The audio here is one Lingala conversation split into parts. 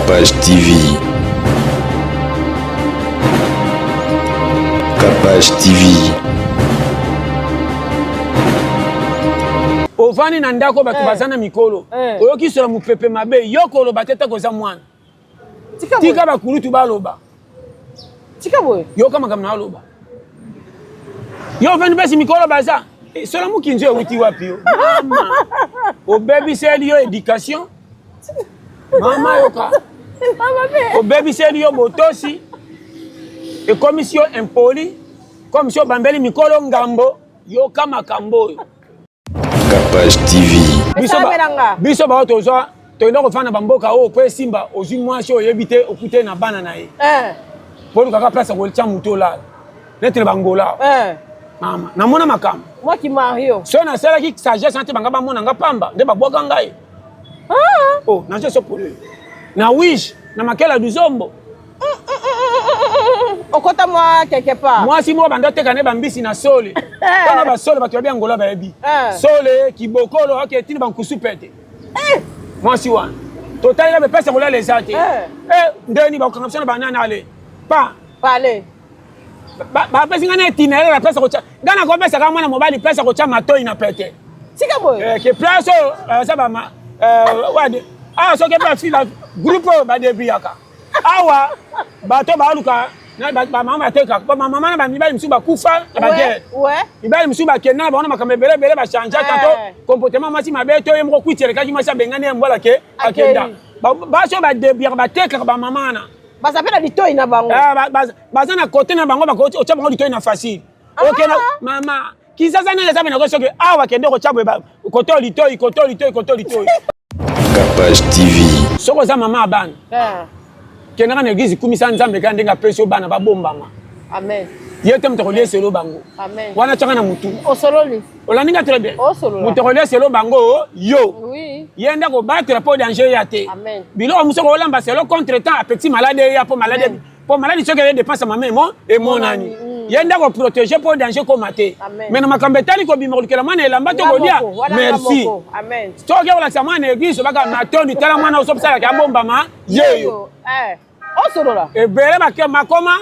Kapash TV. Kapash TV. Ovandi na ndako bato Eh. baza na mikolo Eh. oyoki solo mopepe mabe yo koloba te tako oza mwana Tika boye. tika bakulutu baloba Tika boye. yoka makambo na aloba yo ovandi mpesi mikolo baza Eh, solo mokinzi ewuti wapi yo mama obebiseli yo education mama yoka obebiseli yo botosi ekomisi yo impoli comme si obambeli mikolo ngambo yoka makambo oyo Kapash TV. biso ba- Esamelanga. biso bao tozwa toyenda kofanda bamboka oyo po esimba ozwi mwasi oyo oyebi te okute na bana na ye Eh. po olukaka place ya kotya motu olala neti na bangola Eh. mama namona makambo Moi qui mario. soki nasalaki sagesse wana te banga bamona nga pamba nde babwaka ngai Ah. o nazo so polele na wish na makela duzombo Okota moi quelque part. mwasi moko banda oteka ne bambisi na sole mpona basole bato babi angola bayebi Eh. sole kibokolo ake etini bankusu pete mwasi wana totalela bepesa kolala eza te Eh. Eh, ndeni bakokanga biso na banana ale pa Parler. bapesi ngai na itinéraire ya place kotya ngai nakopesaka mwana mobali place ya kotya matoi na pete Tika boye. Eh, ke place oyo eza bama wade awa soki bafi groupe oyo badebriyaka awa bato baluka bamama batekaka bamama na bamibali mosusu bakufa na baguerre Ouais. mibali mosusu bakenda na bango na makambo ebele ebele bachange Eh. tanto comportement mwasi mabe to ye moko kwiti elekaki mwasi abengani ye mbwala ke akenda basi oyo badebriyaka batekaka bamama wana Baza pe na litoi na bango. Eh, baza na kote na bango bakotya bango litoi na facile okenda mama kisasa nani eza pena soki awa kende kotya boye kote oyo litoi kote oyo litoi kote oyo litoi Kapash TV. soki oza mama ya bana Eh. kendaka na eglise kumisa nzambe kaka ndenge apesi yo bana babombama Amen. ye te moto akolieselo bango Amen. wana tyaka na motu Osololi. olandi nga très bien Osolola. moto akolieselo bango yo Oui. ye nde akobatela mpo danger ya te Amen. biloko mosusu olamba selo contre temps apeti malade eya mpo malade Amen. mpo maladi soki eye dépense ya mama emo emonani ye nde akoprotege mpo danger koma te Amen. me na makambo etali kobima kolukela mwana elamba to Nga kolia moko, wana nga merci moko. Amen. soki okolakisa mwana eglise obaka matondi tala mwana ososalaka abombama yeyo Eh. Osolola. ebele bake makoma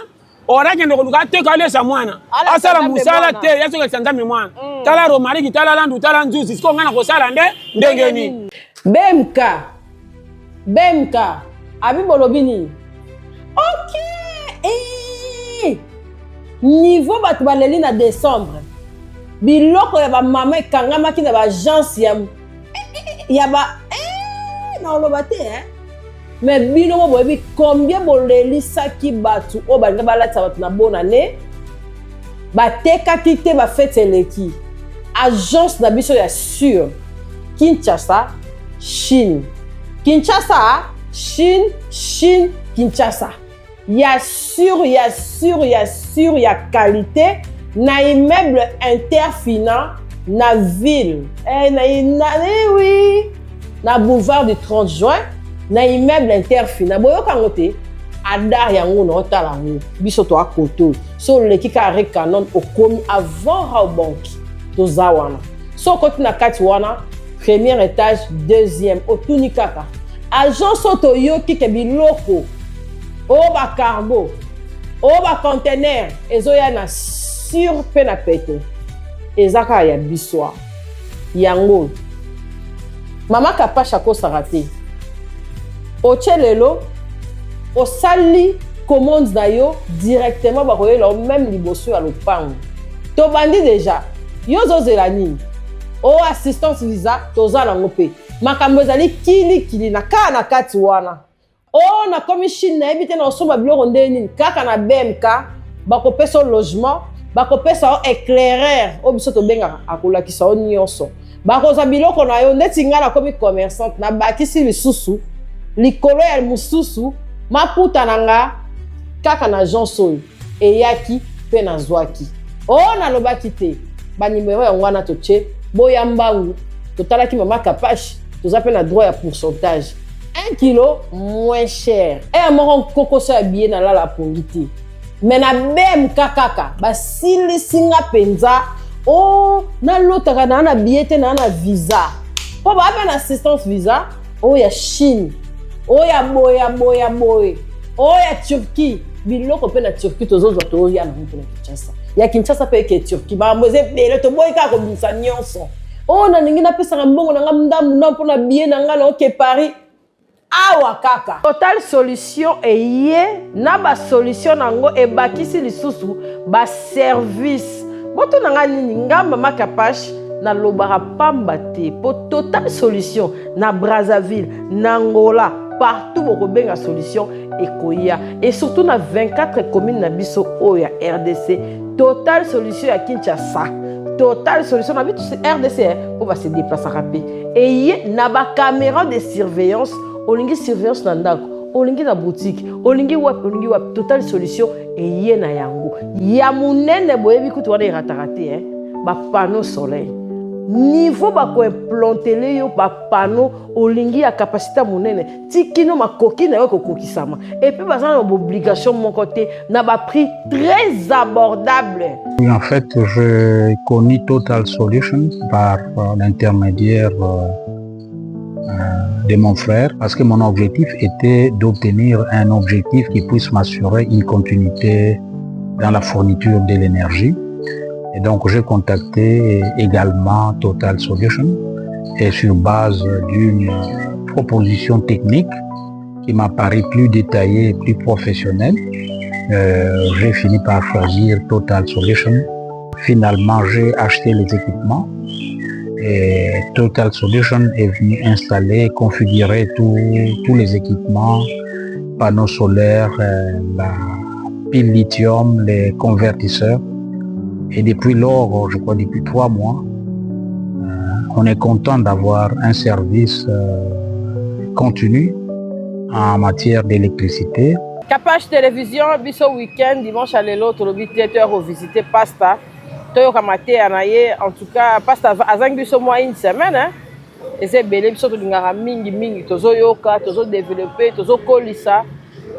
orakende koluka ateka alesa mwana Alakisa asala Nzambe mosala mwana. te ye soki alakisa nzambe mwana tala romariki tala landu tala nzuzi sikoyo ngai na kosala nde ndenge nini BMK. BMK. Abi bolobi nini? Ok. Eh. Niveau bato baleli na décembre. Biloko ya bamama ekangamaki na baagence ya ya ba eh, na oloba te eh? Mais bino mo boyebi combien bolelisaki bato oyo balinga balatisa bato na bonne année batekaki te bafete eleki agence na biso ya sur Kinshasa Chine Kinshasa Chine Chine Kinshasa ya sur ya sur ya sur ya qualité na immeuble Interfina na ville eh, na, na, eh, oui na boulevard du 30 juin na immeuble Interfina boyoka yango te adar yango na otala yango biso toakoto so oleki kaka re canon okomi avant Rawbank toza wana so okoti na kati wana premier étage deuxième otuni kaka agence oyo toyoki ke biloko oyo bacargo oyo bacontener ezoya na sur mpe na pete eza kaka ya biso yango mama Kapash akosaka te otie lelo osali commande na yo directement bakoyela yo même liboso ya lopango tobandi deja yo ozozela nini o assistance visa toza nango mpe makambo ezali kilikili na kaka na kati wana o nakomi Chine nayebi te na osomba biloko ndenge nini kaka na BMK bakopesa yo logement bakopesa yo éclaireur oyo biso tobengaka akolakisa yo nyonso bakozwa biloko na yo ndeti ngai nakomi commerçante nabakisi lisusu likolo ya mosusu maputa na nga kaka na agence oyo eyaki mpe nazwaki oyo nalobaki te banimero yango wana totie boya mbangu totalaki mama Kapash toza mpe na droit ya pourcentage 1 kilo moins cher eya moko nkokoso ya billet nalala pongi te me na BMK kaka basilisi nga mpenza o nalotaka naa na billet te naa na visa mpo baa mpe na assistance visa oyo ya Chine. Oyo ya boye ya boye ya boye, oyo ya Turquie, biloko mpe na Turquie tozozwa, tozoya nango mpe na Kinshasa, ya Kinshasa mpe eke Turquie. Makambo eza ebele, toboyi kaka kobimisa nyonso. Oyo nalingi napesaka mbongo na nga ndambu na mpona billet na nga na oke Paris awa kaka. Total Solution eye na basolution nango, ebakisi lisusu baservice. Botuna nga nini? Nga mama Kapash nalobaka pamba te, mpo Total Solution na Brazzaville, na Angola, partout bokobenga, solution ekoya, et surtout na 24 commune na biso oyo ya RDC. Total Solution ya Kinshasa, Total Solution na biso RDC, mpo base déplaçaka mpe eye na bacaméra de surveillance. Olingi surveillance na ndako, olingi na boutique, olingi wapi, olingi wapi, Total Solution eye na yango ya monene. Boyebi kutu wana erataka te, eh? Bapanneau soleil, niveau bakoimplantele yo bapanneau, olingi ya capacité ya monene ti kino makoki na yo ekokokisama. Et puis baza na baobligation moko te, na baprix très abordable. Oui, en fait, j'ai connu Total Solutions par l'intermédiaire de mon frère parce que mon objectif était d'obtenir un objectif qui puisse m'assurer une continuité dans la fourniture de l'énergie. Et donc, j'ai contacté également Total Solutions et sur base d'une proposition technique qui m'a paru plus détaillée et plus professionnelle, j'ai fini par choisir Total Solution. Finalement, j'ai acheté les équipements et Total Solution est venu installer, configurer tous les équipements, panneaux solaires, la pile lithium, les convertisseurs. Et depuis lors, je crois depuis 3 mois, on est content d'avoir un service continu en matière d'électricité. Kapash Télévision, biso week-end, dimanche ya lelo, tolobi te toya kovisite pasta, toyoka mateya na ye. En tout cas, pasta azangi biso mwa une semaine, hein? Eza ebele. Biso tolingaka mingi mingi, tozoyoka, tozodévelopper, tozokolisa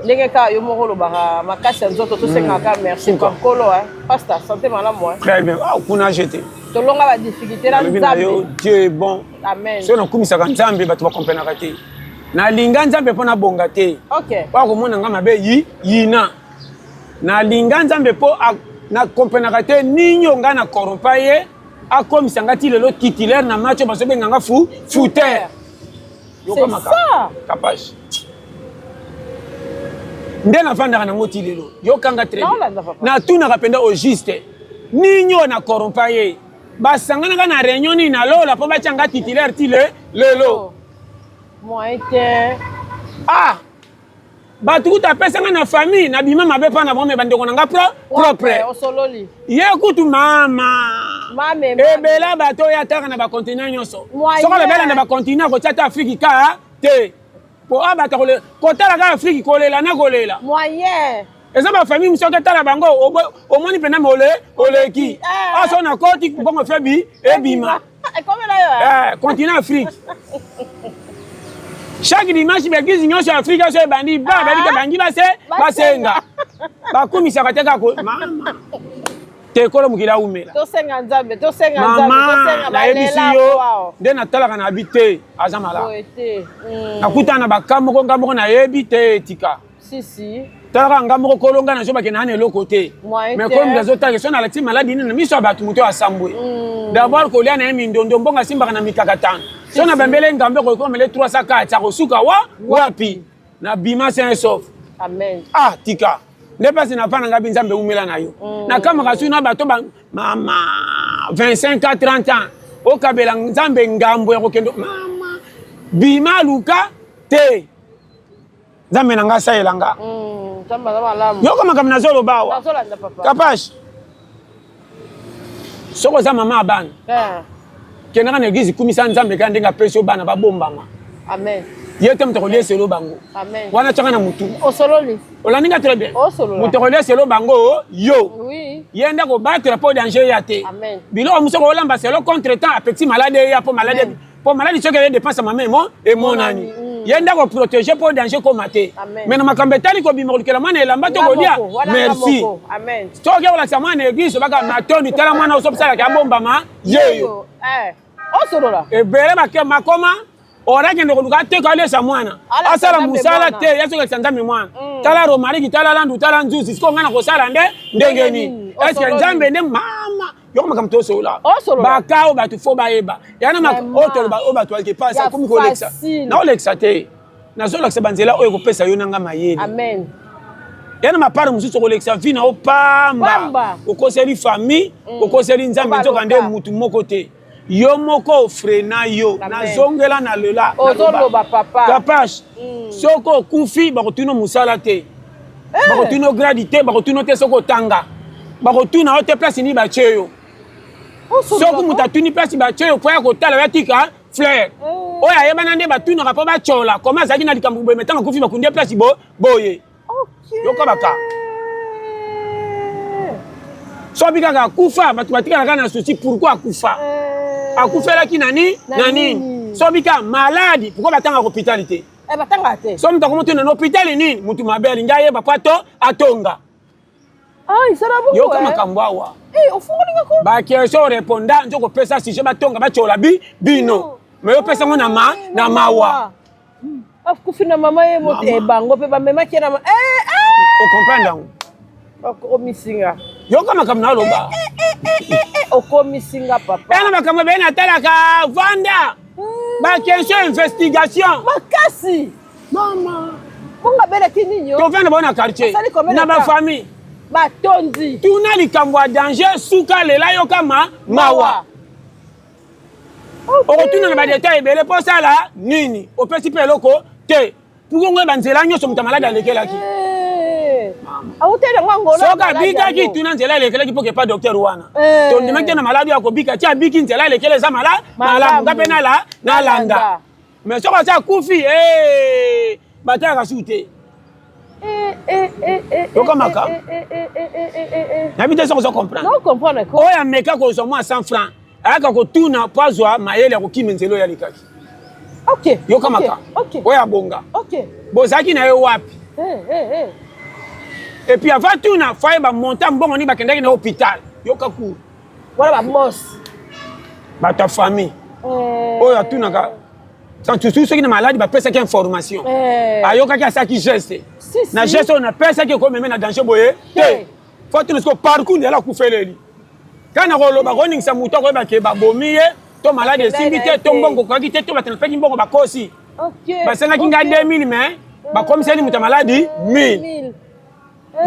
ndenge kaka yo moko olobaka makasi ya nzoto. Tosengaka merci kwa Nkolo. Pasta, santé malamu? Très bien. Ah, kuna jete. Tolonga badifficulté na Nzambe. Dieu est bon. Amen. Soki nakumisaka Nzambe, bato bakomprenaka te. Nalinga Nzambe mpo nabonga te. Po akomona nga mabe yi yina. Nalinga Nzambe mpo nakomprenaka te nini oyo ngai nakorompa ye, akomisa nga ti lelo titulaire na match oyo bazobenga nga fu fouteur. Yoka makambo Kapash, nde navandaka nango ti lelo. Yokanga très bien, natunaka mpenza au juste nini oyo nakorompa ye, basanganaka na réunion nini na lola mpo batya nga titulaire ti le lelo. Moyen te. Ah, bato kutu apesanga na famille, nabima mabe mpa na bango, me bandeko na nga propre. Osololi. Ye kutu mama ebela bato oyo ataka na bacontinent nyonso. Soki alobela na bacontinent, akotia ta Afrique ka te, po abata kotala kaka Afrique, kolela na kolela. Moyen. Eza bafamille mosusu oketala bango, omoni mpena mole oleki aso na koti bongo febi ebima. Ekomela yo. Continent Afrique, chaque dimanche baeglise nyonso ya Afrika so ebandi ba babika bangi base basenga, bakumisaka te kaka mama te. Ekolo mokili awumela. Tosenga Nzambe, tosenga Nzambe. Mama, nayebisi yo nde natalaka na bi te, aza malamu. Nakutana na baka moko, nga moko nayebi te, etika. Si si. Talaka nga moko kolo, nga nazobake na eloko te, mais komi azotala so nalakisi maladi nini na miso ya bato, moto oyo asambwe d'abord kolia na ye mindondo, mbongo asimbaka na mikakatano. So na bambele ngambe kokomele 304, akosuka wa wapi? Nabima sain sauf. Amen. Ah, tika nde mpasi na na ngai, Nzambe umela na yo. Nakamaka su na bato mama 25 ans, 30 ans, okabela Nzambe ngambo ya kokende. Mama, bima luka te, Nzambe na ngai asalela nga. Nzambe aza malamu. Yoka makambo nazoloba awa. Nazolanda, papa. Kapash, soki oza mama ya bana, kendaka na église, kumisa Nzambe kaka ndenge apesi yo bana babombama. Amen. Ye te moto akolia eselo bango. Amen. Wana tiaka na mutu. Osololi. Olandi nga très bien. Osolola. Moto akolia eselo bango yo. Ye nde akobatela mpo danger ya te. Amen. Biloko mosusu kolamba selo contre temps apeti malade eya, mpo malade, mpo maladi soki eye dépense mama emo emonani. Ye nde akoprotéger mpo danger koma te. Amen. Mais na makambo etali kobima kolukela mwana elamba to kolia, Wana nga merci. moko. Amen. Soki olakisa mwana église, obaka matondi, tala mwana ozosalaka abombama yeyo. Osolola. Ebele bake makoma. Ora akende koluka ateka alesa mwana, asala mosala te, ye azolakisa Nzambe mwana. Tala Romariki, tala Landu, tala Nzuzi, sikoyo ngai nakosala nde ndenge nini? Eske Nzambe nde mama yoko makambo tosolola baka oyo bato fo bayeba yana oyo toloba oyo bato baliki mpasi akomi kolekisa naolekisa te nazolakisa banzela oyo ekopesa yo nanga mayele amen ya na mapare mosusu okolekisa vi na yo pamba okoseli famille okoseli nzambe nzoka nde mutu moko te yo moko ofrena yo nazongela na lela ozoloba papa kapash mm. soki okufi bakotuna mosala te eh. bakotuna grade te bakotuna te soki otanga bakotuna yo te place nini batie yo soki moto atuni place batie yo mpo ya kotala yo atika fleur eh. oyo ayebana nde batunaka mpo batyola koma azalaki na likambo boye me ntango akufi bakundi ye place boye yoka baka soki kaka akufa bato batikala kaka na souci pourquoi akufa eh. akufelaki na nini na nini soki kaka maladi pourquoi batangaka hôpital te eh, so moto akomotuna na hôpital nini motu mabe alingi ayeba po ato atonga ah, yoka eh. makambo awa baquestion oreponda nzoko opesa sujet batonga batyola bi bino me yo opesa yango na mawa akufi na mama ye moto eh, bango mpe bamemaki ye na eh, ah! ocomprendre yango okomisinga yoka makambo naloba eh, okomisinga papa ena makambo ebele natalaka vanda hmm. baquestion investigation makasi mama bongo abelaki nini tovanda bao na quartier na bafamille batondi tuna likambo ya danger suka lela yoka ma mawa okotuna na badetail ebele mpo osala nini opesi mpe eloko te pukongo banzela nyonso moto ya maladi alekelaki eh. soki abikaki tuna nzela alekelaki mpo kepa docteur wana eh. tondimaki te na maladi oyo akobika ti abiki nzela alekela eza malamu nga mpe nalanda mais soki asi akufi eh, batalaka suku te eh, eh, yoka makambo nayebi te soki ozo comprendre oyo ameka kozwa mwa 100 franc ayaka kotuna mpo azwa mayele ya kokima nzela oyo alekaki yoka makambo oyo abonga bozalaki na ye wapi et puis avant tuna fo ayeba montant mbongo nini bakendaki na hôpital yoka cour wana ba boss bato ya famille eh. oyo atunaka surtout soki na maladi bapesaki information eh. ayokaki asalaki geste na geste oyo napesaki ekomeme na danger boye te fo atuna siko parcours ndela akufeleli kaka na koloba koningisa moto akoyeba ke babomi ye to maladi esimbi te to mbongo okokaki te to bato napeki mbongo bakosi basengaki ngai 2000 mais bakomiseli moto ya maladi 1000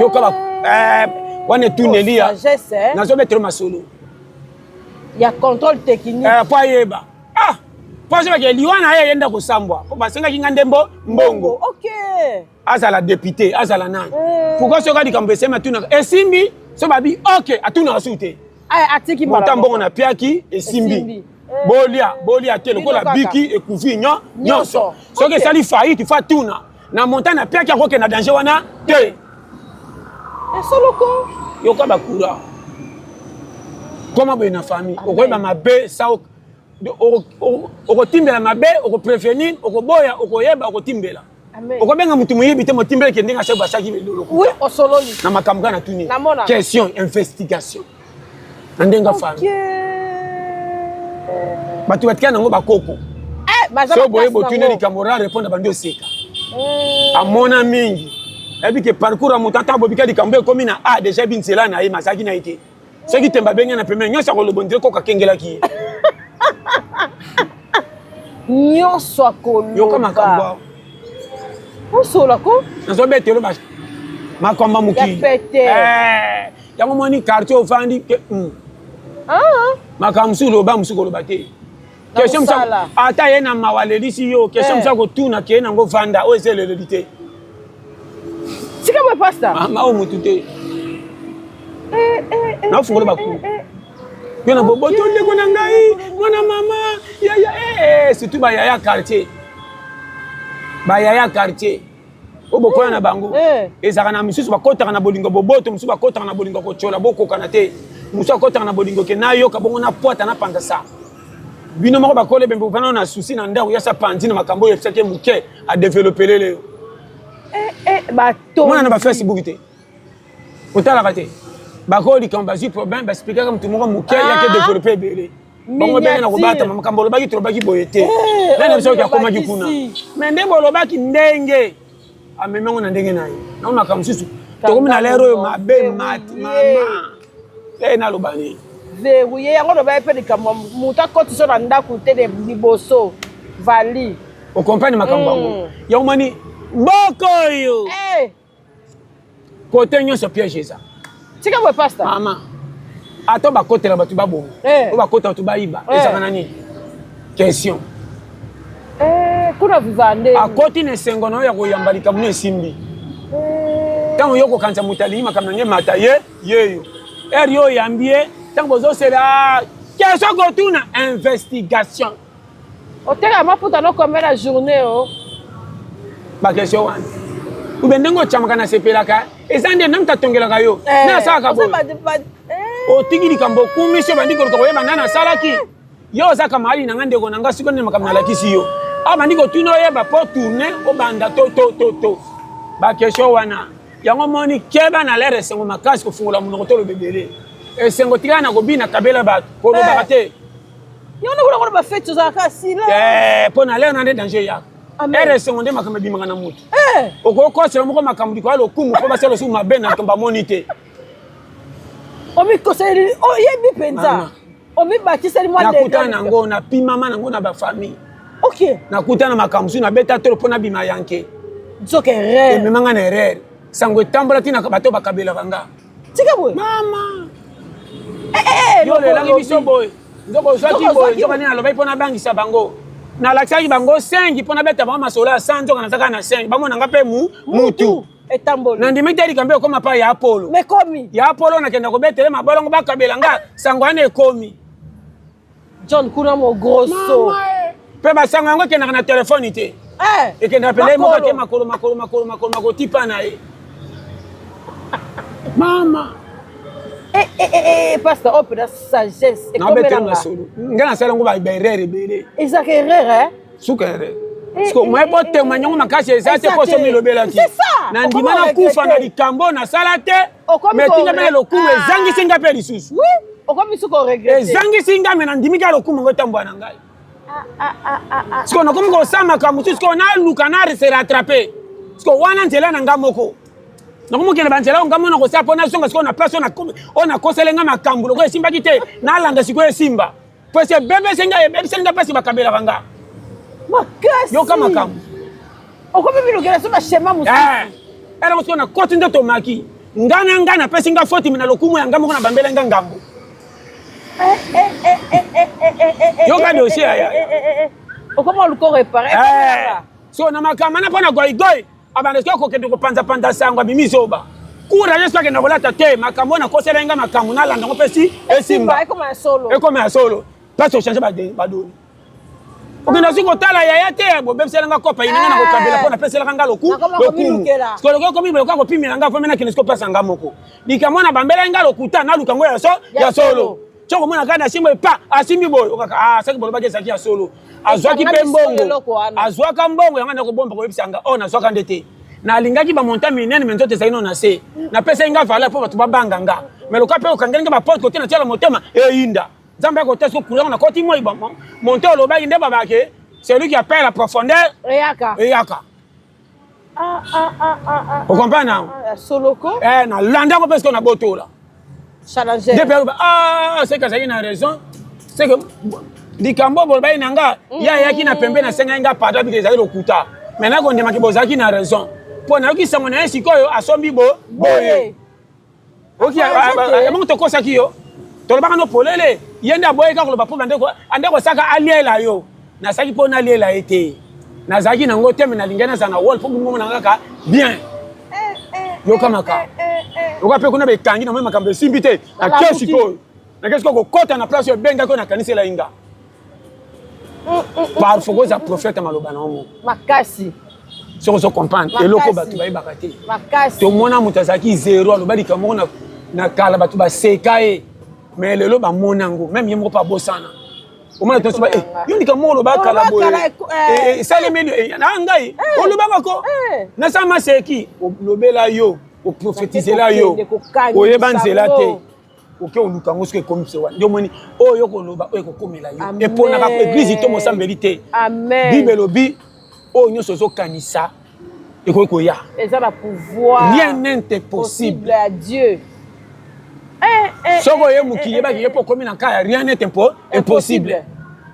yoka ba eh, wana etuneli ya eh. nazobetelo masolo ya contrôle technique eh, po ayeba ah po azobaka liwa na ye eyenda kosambwa po basengaki nga nde mbo mbongo okay. azala député azala nani eh. pourquoi soki likambo esemi atunaka esimbi so babi ok atunaka su te atiki mota mbongo na piaki esimbi bolia bolia te lokola biki ekufi nyonso soki esali faillite fa tuna na montant na piaki akokende na danger wana te esoloko yoka bakura koma boye na famille okoyeba mabe sa okotimbela mabe okoprevenir okoboya okoyeba okotimbela okobenga motu moyibi te motimbela ke ndenge asaki basaki lokuta na makambo kaka natuni question investigation na ndenge afami bato batikali nango bakoko eh, so boye botuni likambo ra répondre bandi oseka eh. amona mingi ayebi ke parcours ya moto ata bobika likambo ekomi na a deja yebi nzela na ye mazalaki na ye te soki temba abenge na pembeni nyonso akoloba ondire koko akengelaki ye nyonso akoloba yoka makambo awa osola ko nazobetelo makambo ya mokili eh, yango moni quartier ofandi hmm. ah. makambo mosusu loba mosusu koloba te question mosusu ata ye na mawa alelisi yo question mosusu eh. akotuna keye nango vanda oyo eza eleleli te tika boye pasta mama oyo motu te eh, eh, naofungola bakulu yo na boboto ndeko na ngai mwana mama yaya surtout bayaya quartier bayaya quartier oyo bokoya na bango eh. ezalaka na misusu bakotaka na bolingo boboto mosusu bakotaka na bolingo kotyola bokokana te mosusu akotaka na bolingo ke nayoka bongo napwata napanza sa bino moko bakolo ebembe bovanda na susi na ndako yasa panzi na makambo oyo efisaki moke adevelopelele yo eh, eh, mwana na bafacebook te otalaka te bakoyo likambo bazwi problème basplikaka motu moko moke yake ah. develope ebele. Bango benge na kobatama makambo olobaki tolobaki boye te. Eh, Nani biso oyo akomaki kuna. Mais ndenge bolobaki ndenge amemi yango na ndenge na ye. Na makambo mosusu tokomi na lero oyo mabe mati mama. Eh naloba nini? Verrouillé yango olobaki mpe likambo moto akotisa na ndako te liboso vali. Okomprendre makambo yango. Yango mani mboka oyo. Eh. Kote nyonso piège eza. Tika boye pasta. Mama. Ata bakotela bato baboma. Eh. Oyo bakotela bato bayiba. Eh. Ezalaka na nini? Question. Eh, kuna viva nde. Akoti na esengo na yo ya koyamba likambo na esimbi. Ntango yo kokanisa moto alingi makambo na nge mata ye yeyo. Ere yo oyambi ye ntango bozosela question kotuna investigation. Oteka maputa no combien la journée oh? Ba question wana. Ube ndenge ochamaka na sepelaka eza nde nani tatongelaka yo. Eh, Na asalaka boye. Otiki likambo okumisi obandi koluka koyeba nani asalaki. Yo oza camarade na nga ndeko na nga sikoyo nde makambo nalakisi yo. Awa bandi kotuna oyeba po tourne obanda to to to to. Ba question wana. Yango moni keba na lere esengo makasi kofungola monoko to loba ebele. Esengo tikala na kobina kabela bato kolobaka te. Yo nde kuna kuna ba fete ozalaka sila. Eh, mpo na lere na nde danger eyaka. Ere esengo nde makambo ebimaka na moto. Okokosela moko makambo likolo ya lokumu mpo basala lisusu mabe na likambo bamoni te. Omikoseli oyebi mpenza. Omibakiseli mwa Nakutana nango napimama nango na bafamille. Ok. Nakutana makambo mosusu nabeta tolo mpo nabima yanke. Nzoka erreur. Emema nga na erreur. Sango etambola ntina bato bakabelaka nga. Tika boye. Mama. Yo olelaki biso boye. Nzoka ozwaki boye, nzoka nini nalobaki mpo nabangisa bango. Nalakisaki bango 5 mpo nabeta bango masolo ya 100 nzoka nazaka na 5. Bamona nga mpe mutu. Etamboli. Nandimi te likambo ekoma pa ya Apollo. Mekomi. Ya Apollo nakenda kobetele mabolongo bakabela nga sango wana ekomi. John kuna mo grosso. Mpe basango yango ekendaka na telefone te. Eh. Ekendaka pene moko ake makolo makolo makolo makolo makolo tipa na ye. Mama. Eh eh eh eh pasteur oyo mpenza sagesse nabeteli masolo ngai nasala yango baerreur ebele. Ezalaka erreur eh? Suka erreur. Siko moye botémoigne yango makasi eza te mpo somi elobelaki. Na ndima nakufa na likambo nasala te. Mais tinga mpe lokumu ezangisi nga mpe lisusu. Okomi suka oregrete. Ezangisi nga me nandimi kaka lokumu yango etambwa na ngai. Siko nakomi kosala makambo mosusu siko naluka na se rattraper. Siko wana nzela na nga moko. Nakomi kokende banzela oyo nga moko nakosala mpo nazonga sikoyo na place oyo nakosele nga makambo lokola esimbaki te nalanda sikoyo esimba. Po esi ebebisi nga ebebiseli nga mpasi bakabelaka nga. Makasi. Yoka makambo. Okomi bilukela so ba schéma mosusu. Eh. Eloko sikoyo nakoti nde tomaki. Nga na nga napesi nga foti me na lokumu ya nga moko nabambela nga ngambo. Yoka dossier ya. Okoma oluka réparer. So na makambo na mpo na goigoi abanda sikoyo kokende kopanzapanza sango abimi zoba. Kura yesu akenda kolata te makambo oyo nakosela nga makambo nalanda yango mpe si esimba. Ekoma ya solo. Ekoma ya solo. Place ochange badoni. Okenda soki kotala yaya te bobebisela nga kopa ina nga nakokabela mpo napeselaka nga lokumu. Sikoyo lokola okomi lokola kopimela nga fo nakende sikoyo place nga moko. Likambo na bambela nga lokuta naluka ngo ya solo. Soko omona kaka na simba pa asimbi boye okaka ah soki bolobaki ezalaki ya solo. Azwaki mpe mbongo. Azwaka mbongo yango nakobomba koyebisa nga oh nazwaka nde te. Nalingaki ba montant minene mais nzoto ezali nano na se. Napesaki nga valeur mpo bato babanga nga. Mais lokola mpe okangeli nga ba porte kote natiala motema eyinda. Nzambe akotesi ko courant nakoti moi ba montant olobaki nde babake celui qui appelle la profondeur eyaka. Eyaka. Ah ah ah ah ah. Okomprendre na? Soloko. Eh na landa ko parce que na botola. Challenger. Depuis aloba ah c'est que azalaki na raison. C'est que likambo bolobaki na nga ye ayaki na pembe nasengaki nga pardon abiki ezalaki lokuta. Mais nakondimaki bozalaki na raison. Mpo nayoki sango na ye sikoyo asombi bo boye. Oki ebongo tokosaki yo. Tolobaka no polele ye nde aboyaki kaka koloba mpo ande kosaka aliela yo. Nasalaki mpo naliela ye te. Nazalaki nango te me nalingi nazala na wall mpo bongo na kaka bien. Yoka makambo. Yoka mpe kuna bekangi na moi makambo esimbi te. Nake sikoyo. Nake sikoyo kokota na place oyo ebengaki oyo nakanisela ye nga. Parfois koza prophète maloba na yo makasi. Soki ozo comprendre eloko bato bayebaka te. Makasi. Tomona moto azalaki zero aloba likambo moko na kala bato baseka ye. Mais lelo bamona yango même ye moko mpe abosana. Omona tosi ba yo likambo moko olobaka kala boye. Esalemi na ngai olobaka ko nasala maseki olobela yo oprofetizela yo oyeba nzela te. Oke oluka yango soki ekomi biso wana nde omoni oyo okoloba oyo ekokomela yo. Eponaka eglise to mosambeli te. Bible elobi oyo nyonso ozokanisa ekoki koya. Eza na pouvoir. Rien n'est impossible à Dieu. Eh, eh, soki oye eh, mokili yebaki ye mpo okomi na kaya rien n'est impossible.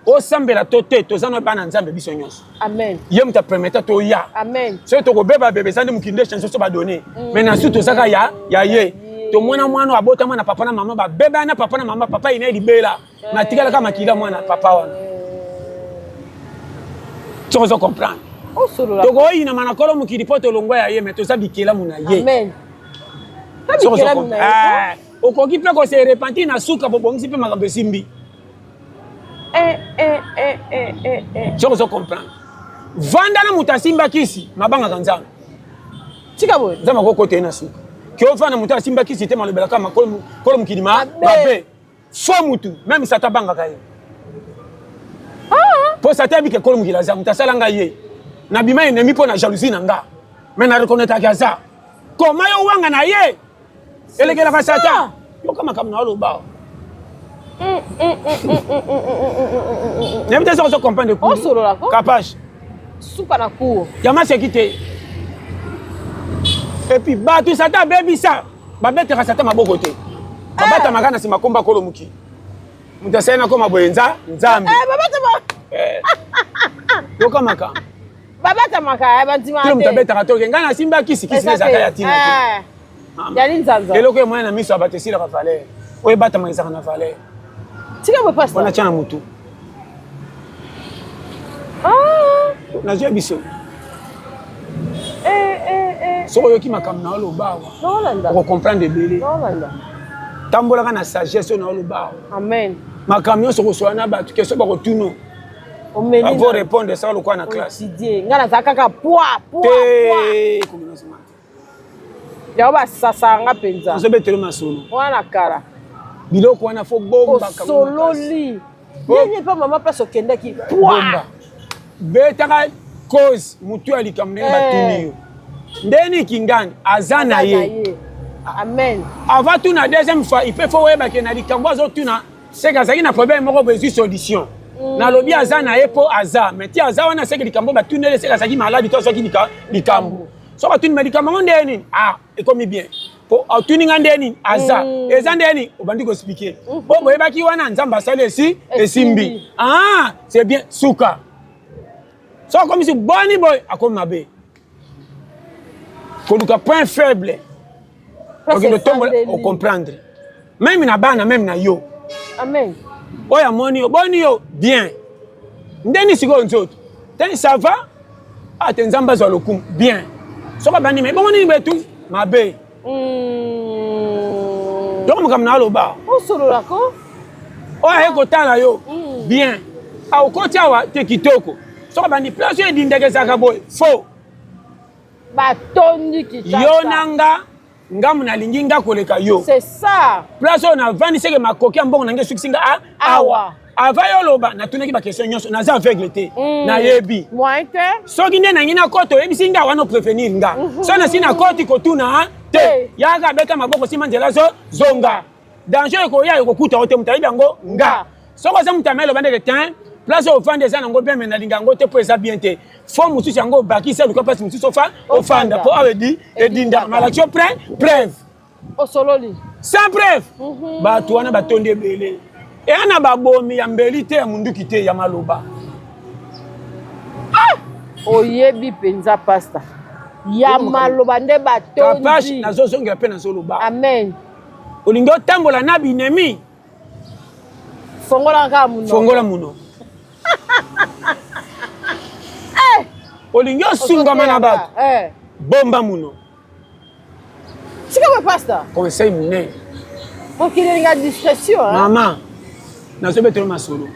Osambela to te, toza na bana Nzambe biso nyonso. Amen. Ye moto apermeta toya. Amen. Soki tokobeba bebe eza nde mokili nde change so badonne. Mais na su tozaka ya ya ye. Tomona mwana abotama na papa na mama babeba na papa na mama papa ina libela. Natikalaka makila mwana papa wana. Soki ozo comprendre. Tokoyinama na kolo mokili mpo tolongwa ya ye mais toza bikelamu na ye. Amen. Soki ozo comprendre. Okoki mpe ko se repentir na suka bobongisi mpe makambo esimbi. Soki ozo comprendre. Vanda na moto asimba kisi mabangaka Nzambe. Tika boye. Nzambe akokota ye na suka. Ke ofanda moto asimba kisi te malobelaka kolo mokili mabe. Faux mutu, même Satan abangaka ye. Po Satan ayebi ke kolo mokili aza, moto asala ngai ye. Nabima ennemi mpo na jalousie na nga. Mais na reconnaîtraki aza. Koma yo wanga na ye. Elekelaka Satan. Yoka makambo na oloba. Nayebi te soki ozo comprendre. Osolola ko. Kapage. Suka na cour. Ya maseki te. Et puis bato Satan abebisa. Babetaka Satan maboko te. Babatamaka na nsima komba kolo mokili. Moto asali na koma boye nza Nzambe. Yoka makambo. Babatamaka bandimaka te. Moto abetaka toke ngai nasimba kisi kisi ezalaka ya tina te. Yali nzanza. Eloko emwana na miso ya bato esilaka valeur. Oyo ebatamaka ezalaka na valeur. Tika boye pasteur. Wana tia na motu. Nazwa biso. Soki oyoki makambo na oloba awa okokomprendre ebele. Tambolaka na sagesse oyo na oloba awa. Amen. Makambo nyonso okosola na bato question bakotuna. Avant répondre sala lokola na classe. Nga nazala kaka poids poids poids. Yango basasaka nga mpenza. Ozobetela masolo. Wana kala. Biloko wana fo bomba. Osololi. Nini pa mama place okendaki. Bomba. Betaka cause mutu ya likambo ndenge batuni yo. Ndeni kingani aza na ye. Amen. Avant tuna deuxième fois, il peut faut oyeba ke na likambo azotuna seke azalaki na problème moko boye ezwi solution. Nalobi aza na ye po aza, mais ti aza wana seke likambo batuneli seke azalaki maladi to azwaki likambo. Soki atuni mais likambo yango ndenge nini? Ah, ekomi bien. Po atuni nga ndenge nini? Aza. Eza ndenge nini? Obandi ko expliquer. Po boyebaki wana Nzambe asali esi esimbi. Ah, c'est bien suka. Soki akomisi boni boye akomi mabe. Koluka point faible. Okende otombola ocomprendre. Même na bana, même na yo. Amen. Oyo amoni yo, boni yo bien. Ndeni sikoyo nzoto. Te ça va? Ah te Nzambe azwa lokumu bien. Soki abandi me bongo nini betu mabe. Donc makambo na aloba. Osolola ko? Oyo aye kotala yo bien. Okoti awa te kitoko. Soki abandi place oyo edindaka ezalaka boye faux. Batondi Kinshasa. Yo na nga ngamu nalingi nga koleka yo. C'est ça. Place oyo navandi seke makoki ya mbongo na ngai esukisi nga awa. Avant yo loba natunaki ba question nyonso naza aveugle te. Nayebi. Moyen te. Soki nde nangi nakota oyebisi nga wana oprévenir nga. Soki nasi nakoti kotuna te. Yaka beta maboko nsima nzela zo zonga. Danger ekoya ekokuta yo te moto ayebi yango nga. Soki oza moto ya mayele obandeke te place oyo ofanda eza nango bien mais nalinga yango te mpo eza bien te. Fond mosusu yango obakisi luka place mosusu ofanda mpo awa edinda malakisi yo preuve. Osololi. Sans preuve. Bato wana batondi ebele. Eya na babomi ya mbeli te ya munduki te ya maloba. Oyebi mpenza pasta. Ya maloba nde batondi. Kapash nazozongela mpe nazoloba. Amen. Olingi otambola na binemi. Fongola kaka munoko. Fongola munoko. Olingi osungama na bato. Bomba munoko. Tika boye pasta. Conseil monene. Mokili elinga discrétion. Mama, nazobetela masolo.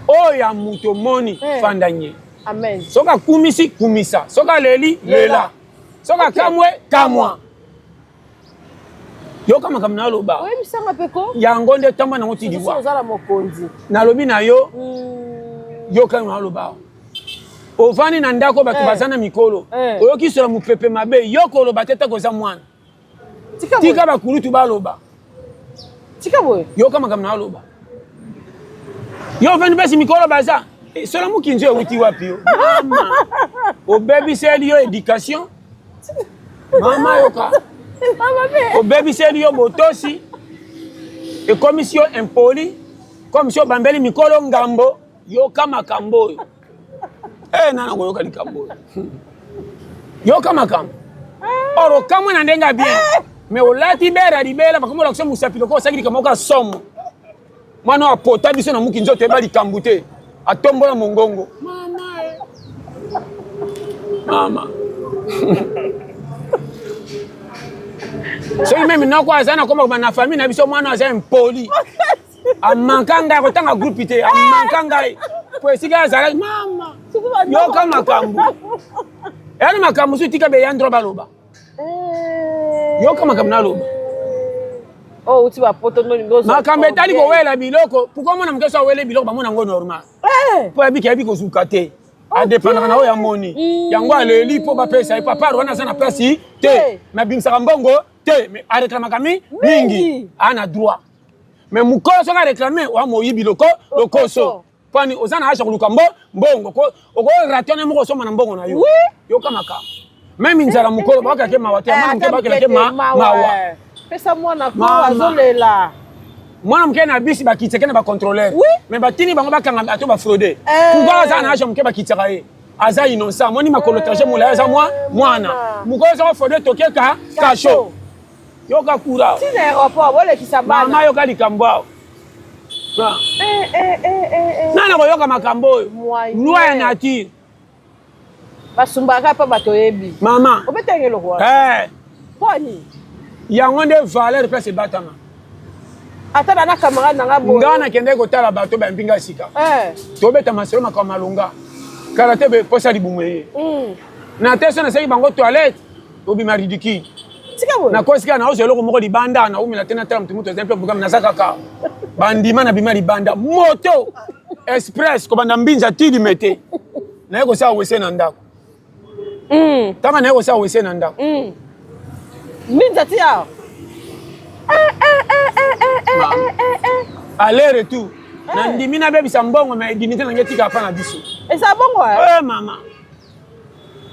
Oyo ya moto omoni fanda nye. Amen. Soki akumisi kumisa, soki aleli lela, soki akamwe kamwa. Yoka makambo na oloba. Oyebisanga mpe ko. Yango nde tamba nango ti liwa. Oza na mokonzi. Nalobi na yo, yoka na oloba. Ovandi na ndako bato baza na mikolo. Oyoki sola mopepe mabe, yo koloba te tako oza mwana. Tika bakulutu baloba. Tika boye. Yoka makambo na aloba. Yo ofandi mpasi mikolo baza eh, sola mokinzi ewuti wapi yo mama obebiseli yo education mama yoka obebiseli yo botosi ekomisi yo impoli comme si obambeli mikolo ngambo yoka makambo oyo eh nana koyoka likambo oyo yoka makambo or okamwe na ndenge ya bien mais olati bere ya libela bakomi olakisa mosapi lokola osaki likambo moko ya somo mwana oyo apota biso na muki nzoto eyeba likambo te atombola mongongo mama eh. mama soki meme noko aza na koma na famille na biso mwana aza impoli amanka ngai akotanga groupe te amanka ngai po esika azalaki mama yoka makambo eyani makambo mosusu tika beyandro baloba eh. yoka makambo naloba oh, makambo etali kowela biloko pourkoi mwana moke so awele biloko bamona yango normal eh. mpo ayebiki ayebi kozuka te adependaka na oyo amoni mm. yango aleli mpo bapesa ye papa wana aza na place te me abimisaka mbongo te me areklamaka mi mingi aa na droit me mokolo soki areklame oa moyibi loko lokoso pwani oza na age ya koluka mbo mbongo okorate wana moko osomba na mbongo na yo yoka makambo meme nzala mokolo bakokela ke mawa te mwana moke bakokela ke mawa pesa mwana ko azolela mwana moke na bisi bakitisaka na bacontrôleur mais batini bango bakanga bato bafraude pourquoi aza na age ya moke bakitisaka ye aza innocent amoni makolo trajet molai aza mwa mwana mokolo soko fraude tokeka kasho yoka kura ti na aéroport bolekisa bana mama yoka likambo awa eh, eh, eh, nani akoyoka makambo oyo loi ya nature basumbaka mpe bato oyebi mama obetaki eloko wana poni yango nde valeur place ebatama ata na na camarade na nga boye nga nakendaki kotala bato bayambi nga sika tobeta masolo makambo malonga kala te posa libumu eye mm. na te so nasengi bango toilette obima ridicule nakosi kaka naozwa eloko moko libanda naumela te natala moto moto azali mpe bukami naza kaka bandima nabima libanda moto express kobanda mbinza ti limete naye kosala wese na ndako ntango naye kosala wese na ndako mbinza ti awa aller retour nandimi nabebisa mbongo ma dignité na ngai etikaka mpa na biso eza bongo mama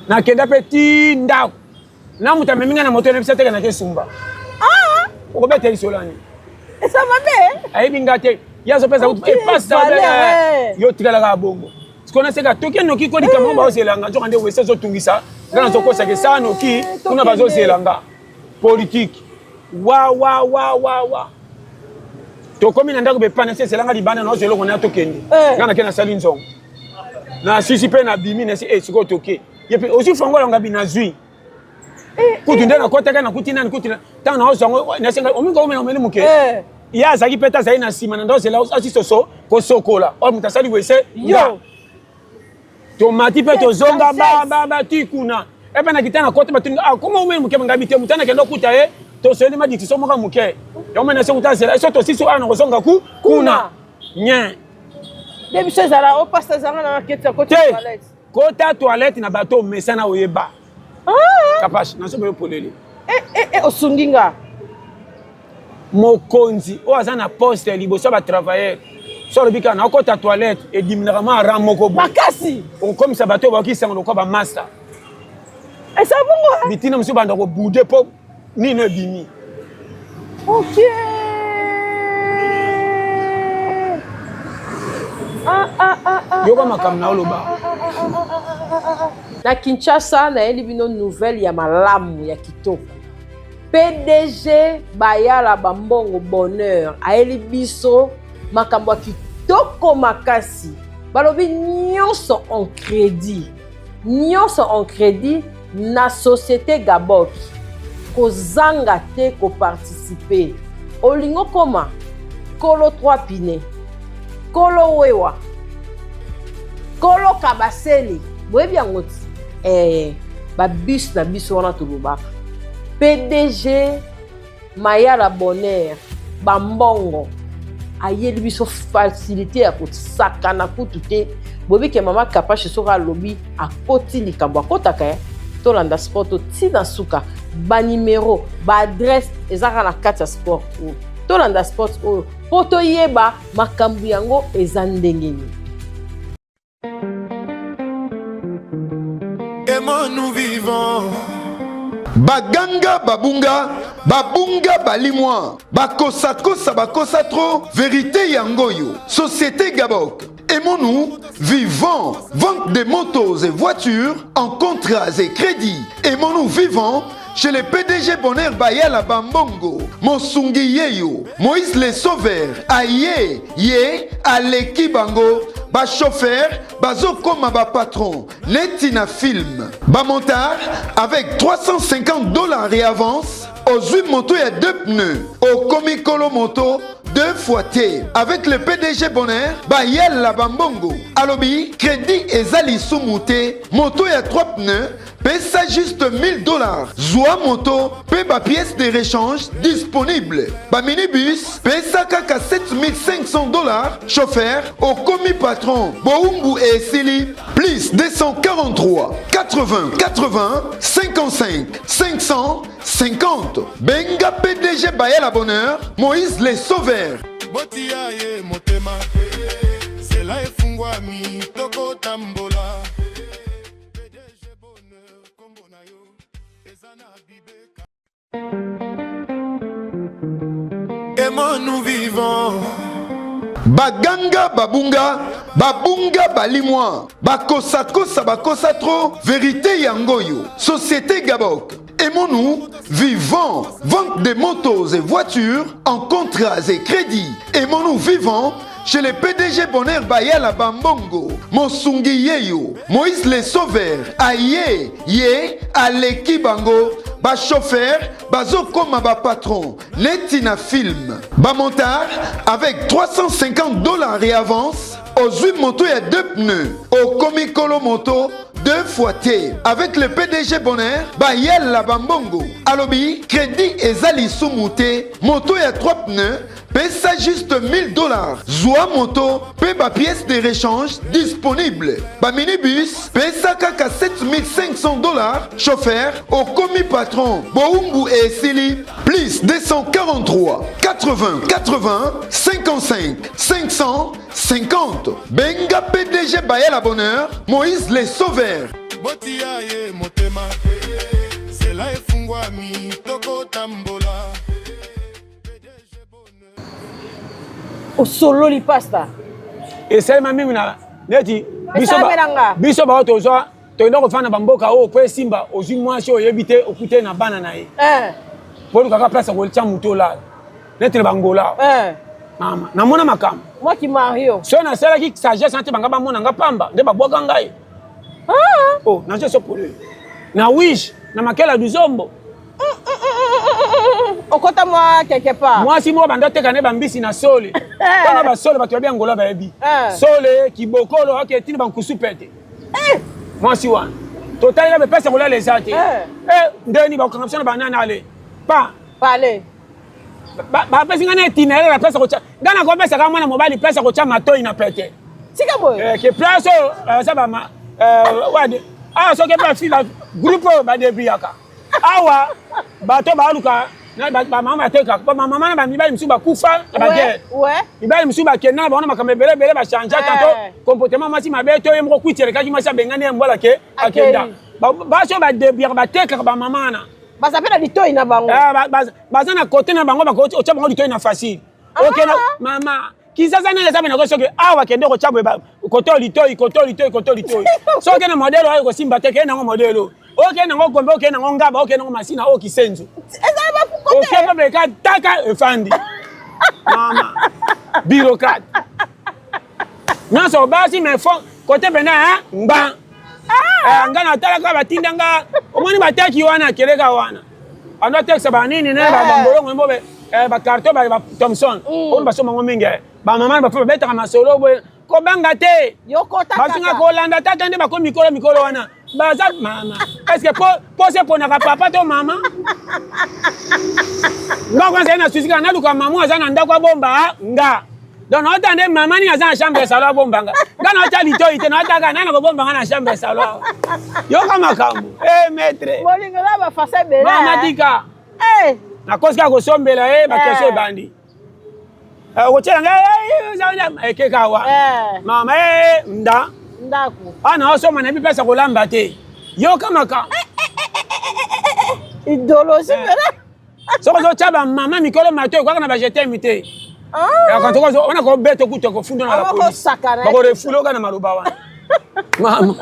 nakenda mpe ti ndako na moto amemi ngai na moto nayebisa teke nake sumba ah! okobeta lisolo ani eza mabe ayebi ngai te ye azopesa kutu epasi yo otikalaka bongo sikoyo naseka toke noki ko likambo ngo baozela nga nzoka nde wese ezotungisa nga nazokosaka esala noki kuna bazozela nga politike wa wa wa wa wa tokomi na ndako bepana se ezelanga libanda naozwa eloko na tokende nga nake nasali nzongo nasisi mpe nabimi nasi e sikoyo toke ye mpe ozwi fongola ngabi nazwi eh, kutu nde eh. nakotaka nakuti nani kutu ntango naozwa yango nasenga omingi omela omeli moke eh. ye azalaki mpe te azali na nsima na ndozela asi soso kosokola oyo moto asali wese yo tomati mpe tozonga bababa ti kuna epe na kita na kota batuni ah koma omeli moke bangabi te moto anakende okuta ye tosoli madiktiso moko moke yango mena se kuta azela so tosisi awa na kozonga ku kuna nye nde biso ezala opasta ezanga na keti ya kota toilette Kota toilette na bato omesana oyeba. Ah. Kapash, nazoba yo polele. Eh, eh, eh, osungi nga. Mokonzi oyo aza na poste ya liboso ya ba travailleurs so alobi kaka nakota toilette ediminaka mwa ran moko boye. Makasi. Okomisa bato oyo bayoki sango lokola ba masta. Eza bongo. Bitina mosusu banda kobude mpo nini ebimi. Ok. Ah, ah, ah, ah, yoka makambo na oloba na kinshasa nayeli bino nouvelle ya malamu ya kitoko pdg bayala bambongo bonheur ayeli biso makambo ya kitoko makasi balobi nyonso en crédit nyonso en crédit Na societe Gabok, kozanga te ko participer. Olingi okoma kolo trois pneus, kolo wewa, kolo kabasele, boyebi yango ti? Eh, ba bus na biso wana tolobaka. PDG Mayala Bonheur, ba mbongo ayeli biso facilité ya kosakana kutu te. Boyebi ke mama Kapashi soki alobi akoti likambo akotaka eh? Tolanda sport to ti na suka, ba numero, ba adresse eza kaka na kati ya sport oyo. Tolanda spot oyo mpo toyeba makambo yango eza ndenge nini. Aimons-nous vivants. Baganga babunga, babunga balimwa, bakosakosa bakosa trop, verite yangoyo. Société Gabok. Aimons-nous vivants. Vente des motos et voitures en contrats et crédits. Aimons-nous vivants chez le PDG Bonheur Bayala Bambongo, Mosungi Yeyo, Moïse le Sauveur, Aye, Ye, Aleki Bango, ba chauffeur, bazokoma ba patron, neti na film. Ba montard avec 350 dollars et avance, ozwi moto ya deux pneus, okomi kolo moto deux fois te avec le PDG Bonheur Bayala Bambongo. Alobi crédit eza lisumu te, moto ya 3 pneus pesa juste 1000 dollars, zwa moto pe ba pièces de rechange disponible, ba minibus pesa kaka 7500 dollars, chauffeur okomi patron, bowumbu esili. Plus 243 80 80 55 550. Benga PDG Bayala Bonheur, Moïse le Sauveur. Botia ye motema, zela efungwami tokotambola. PDG Bonheur, kombo na yo eza na bibeka. Aimons-nous vivants. Baganga babunga, babunga balimwa, bakosakosa bakosa trop, verite yangoyo. Société Gabok. Aimons-nous vivants. Vente des motos et voitures en contrats et crédits. Aimons-nous vivants chez le PDG Bonheur Bayala Bambongo, Mosungi Yeyo, Moïse le Sauveur, Aye, Ye, Aleki Bango, ba chauffeur, bazokoma ba patron, neti na film. Ba montard avec 350 dollars et avance, ozwi moto ya deux pneus, okomi kolo moto deux fois te avec le PDG Bonheur Bayala Bambongo. Alobi crédit eza lisumu te, moto ya 3 pneus pesa juste 1000 dollars, zwa moto pe ba pièces de rechange disponible, ba minibus pesa kaka 7500 dollars, chauffeur okomi patron, bowumbu esili. Plus 243 80 80 55 550. Benga PDG Bayala Bonheur, Moïse le Sauveur. Botia ye motema, zela efungwami tokotambola. Osololi pasta. Esalema mingi na neti Esalemela biso bao tozwa tokenda kofanda bamboka oyo po esimba, ozwi mwasi oyo oyebi te, okute na bana na ye. Po olukaka place ya kotia motu olala neti na bangola. Mama, namona makambo. Mwaki Mario. Soki nasalaki sagesse na te, banga bamona nga pamba nde babwaka ngai. Oh, nazo so pole. Na wish na makela du zombo. Okota mwa quelque part. Mwasi moko banda teka ne bambisi na sole. Tanga ba sole bato ya Angola bayebi. Sole kibokolo ake tini bankusu pete. Mwasi wana. Totalela be pesa kolala eza te. Ndeni bakokanga biso na banana ale. Pa. Pale. Bapesi nga na itinéraire ya place kotya. Nga nakopesaka mwana mobali place kotya matoi na pete. Tika boye. Ke place oyo eza ba ma, wade. Ah, soki ba fille ba groupe oyo ba débruyaka. Awa bato baluka na ba mama batekaka. Ba mama na ba mibali mosusu bakufa na ba guerre. Mibali mosusu bakenda na bango na makambo ebele ebele, ba changer tanto comportement mwasi mabe to ye moko kwiti elekaki mwasi abengani ye mbwala ke akenda. Basi oyo ba débruyaka batekaka ba mama wana. Baza pe na litoi na bango. Baza na côté na bango, bakoki otya bango litoi na facile. Okenda mama Kinshasa nene eza pena soki awa kende kotya boye kote oyo litoi, kote oyo litoi, kote oyo litoi. Soki okende modèle oyo kosimba te, kende nango modèle oyo. Okende nango Gombe, okende nango Ngaba, okende nango Masina, oyo Kisenzo. Eza ba kote. Okende beka taka efandi. Mama bureaucrate. Nyonso basi mais fond kote pena hein ngba. Nga natalaka batinda nga omoni bateki wana keleka wana. Ando tekisa ba nini ne ba bambolongo mbobe ba carton ba Thomson. Oyo basomba ngo mingi. Ba mama ba fa betaka masolo boye kobanga te. Basinga kolanda tata nde bakomi mikolo mikolo wana. Baza mama. Est-ce que po se ponaka papa to mama? Nga kwanza na susi kana naluka mama aza na ndako abomba nga. Donc naota nde mama nini aza na chambre ya salon abomba nga. Nga naota litoi te, naota kaka nani akobomba nga na chambre ya salon. Yoka makambo. Maître. Bolingo la ba face ebele. Mama tika. Nakosi kaka kosombela ye ba question ebandi. Eh, okotyela ngai ekeka awa Eh. mama eh, nda Ndako. ana osomba nayebi place ya kolamba te yoka maka Idéologie mpena. Soki ozotya bamama mikolo mato ekwaka na bajetemi te. Ah. Wana kobeta okuta kofunda na Awa kosakana. bakorefule oka na maloba wana mama.